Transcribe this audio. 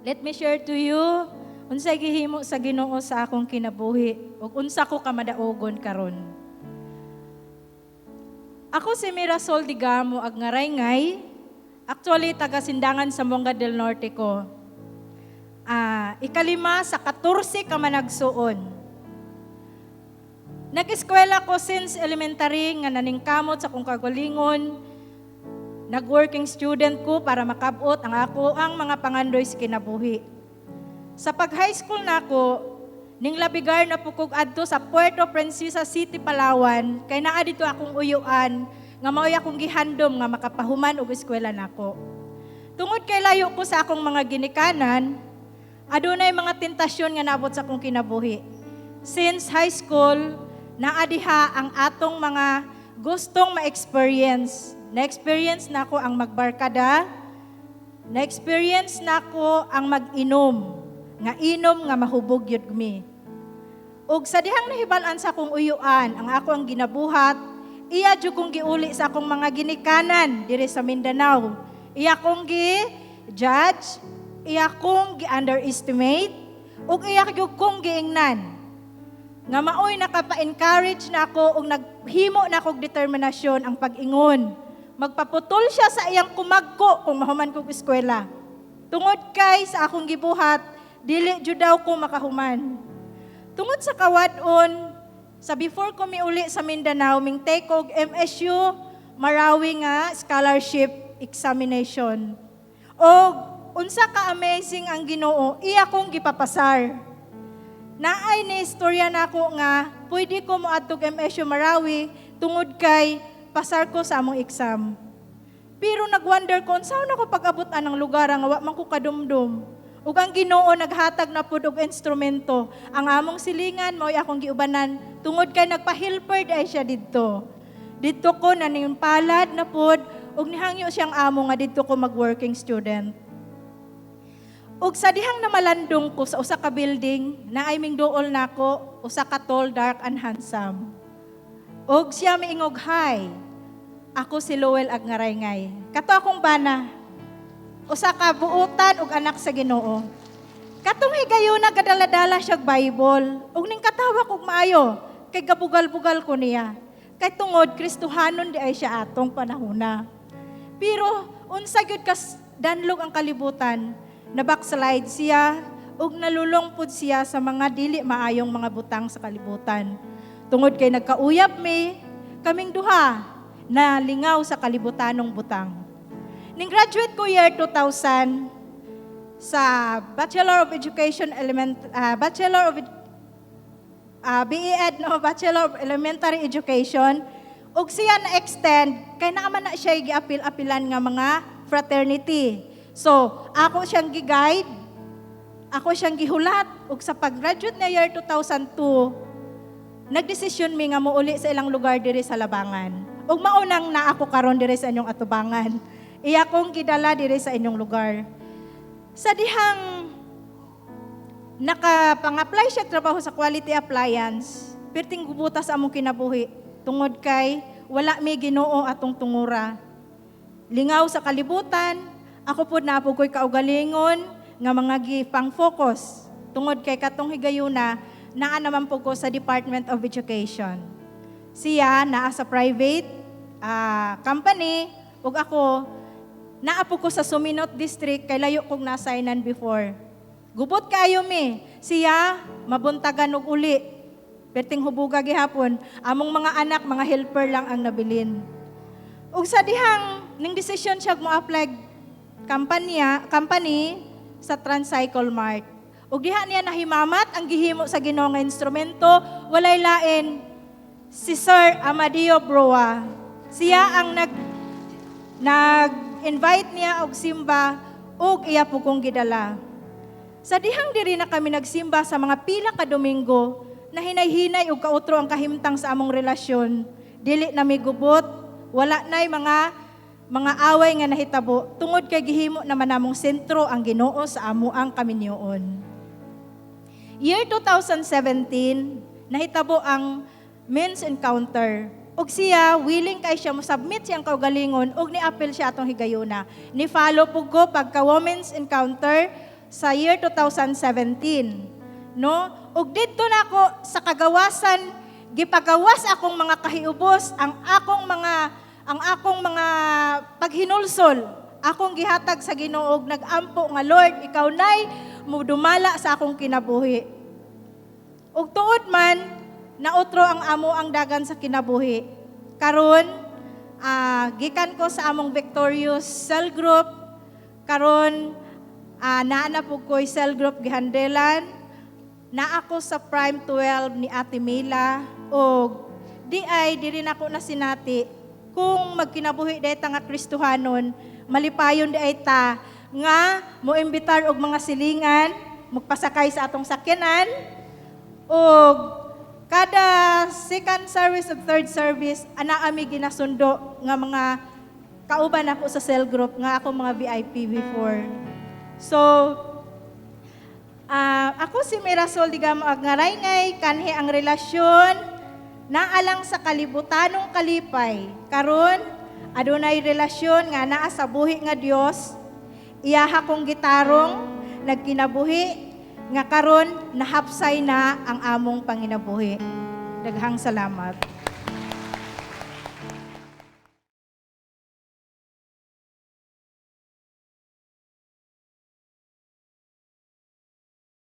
Let me share to you unsay gihimo sa Ginoo sa akong kinabuhi ug unsa ko kamadaogon karon. Ako si Mirasol Digamo Agngaraygay. Actually, taga Sindangan, Zamboanga del Norte ko. Ikalima sa 14 ka managsuon. Nag-eskwela ko since elementary nga naningkamot sa akong kagalingon. Nag-working student ko para makabot ang ako ang mga pangandoy sa kinabuhi. Sa pag-high school nako, ning labigar na pud kog adto sa Puerto Princesa City, Palawan, kay naa dito akong uyuan nga mao'y akong gihandom nga makapahuman og eskwela nako. Tungod kay layo ko sa akong mga ginikanan, adunay mga tentasyon nga naabot sa akong kinabuhi. Since high school, naa diha ang atong mga gustong ma-experience. Na-experience nako ang magbarkada, na-experience nako ang mag-inom, nga inom nga mahubog yun mi. Ug sa dihang nahibal-an sa akong uyuan, ang ako ang ginabuhat, iya jud kong giuli sa akong mga ginikanan diri sa Mindanao. Iya kong gi-judge, iya kong gi-underestimate, ug iya gyud kong giingnan. Nga maoy nakapa-encourage na ako ug naghimo na akong determinasyon ang pag-ingon. Magpaputol siya sa iyang kumagko kung mahuman kog eskwela. Tungod kay sa akong gibuhat, dili jud daw ko makahuman. Tungod sa kawad-on, sa before ko miuli sa Mindanao, ming take og MSU Marawi nga scholarship examination. O unsa ka amazing ang Ginoo, iya kong gipapasar. Naay ni istorya nako nga pwede ko moadtog MSU Marawi tungod kay pasar ko sa among exam. Pero nagwonder ko unsa na ko pag-abot anang lugar nga wa man ko kadumdum. Ug ang Ginoo naghatag na pud og instrumento. Ang among silingan mao'y akong giubanan tungod kay nagpa-helper ay siya didto. Didto ko palad na pud ug nihangyo siyang amo nga didto ko mag-working student. Ug sa dihang namalandong ko sa usa ka building, naay mingduol nako usa ka tall, dark and handsome. Ug siya miingog, "Hi. Ako si Lowell Agngaraygay." Kato akong bana. Usa ka buutan ug anak sa Ginoo. Katong higayuna gadala-dala siya Bible. Ug ning katawa kog maayo kay gabugal-bugal ko niya. Kay tungod Kristohanon di ay siya atong panahona. Pero unsa gyud kas danlog ang kalibutan, na backslide siya ug nalulong pud siya sa mga dili maayong mga butang sa kalibutan. Tungod kay nagkauyab mi, kaming duha na lingaw sa kalibutanong butang. Ning graduate ko year 2000 sa Bachelor of Education Element Bachelor of BE Ed, no, Bachelor of Elementary Education, ug siya na extend kay naa man na siya giapil-apilan nga mga fraternity. So, ako siyang gi-guide, ako siyang gihulat ug sa pag-graduate na year 2002, nagdesisyon mi nga mouli sa ilang lugar diri sa Labangan. Ug maunang na ako karon diri sa inyong atubangan. Iya kong gidala diri sa inyong lugar. Sa dihang nakapang-apply siya trabaho sa Quality Appliance, perting gubuta sa among kinabuhi tungod kay wala mi Ginoo atong tungura. Lingaw sa kalibutan, ako pud naa ko'y kaugalingon nga mga gipang focus tungod kay katong higayuna naa naman po ko sa Department of Education. Siya naa sa private company ug ako naa po ko sa Suminot District kay layo kog naassignan before. Gubot kaayo mi. Siya mabuntagan og uli. Perting hubuga gihapon. Among mga anak, mga helper lang ang nabilin. Ug sa dihang ning desisyon siya mo apply company sa Transcycle Mart. Ug diha niya nahimamat ang gihimo sa Ginoo nga instrumento, walay lain si Sir Amadeo Broa. Siya ang nag-invite niya og simba ug iya po kong gidala. Sa dihang diri na kami nagsimba sa mga pila ka Domingo, na hinay-hinay ug kautro ang kahimtang sa among relasyon. Dili na mi gubot, wala na'y mga away nga nahitabo tungod kay gihimo naman namong sentro ang Ginoo sa amo ang kaminyoon. Year 2017, nahitabo ang men's encounter. Ug siya, willing kay siya mo-submit siyang kaugalingon ug ni-apil siya atong higayuna. Ni-follow pug ko pagka women's encounter. sa year 2017, no? Ug didto nako sa kagawasan gipagawas akong mga kahiubos, ang akong mga paghinulsol akong gihatag sa Ginoo ug nagampo nga, "Lord, ikaw nay mudumala sa akong kinabuhi." Ug tuod man, nautro ang amo ang dagan sa kinabuhi. Karon, gikan ko sa among victorious cell group. Karon, naa na pud ko'y cell group gihandelan. Naa ako sa Prime 12 ni Ate Mila og di ay diri nako na sinati kung magkinabuhi diay ta nga Kristohanon, malipayon diay ta nga moimbitar og mga silingan, magpasakay sa atong sakyanan, og kada second service ug third service ana ami ginasundo nga mga kauban ako sa cell group nga ako mga VIP before. So, ako si Mirasol Digamo Agngaraygay, kanhi ang relasyon naalang sa kalibutanong kalipay. Karon, adunay relasyon nga naa sa buhi nga Dios. Iyaha kong gitarong, nagkinabuhi, nga karon nahapsay na ang among panginabuhi. Daghang salamat.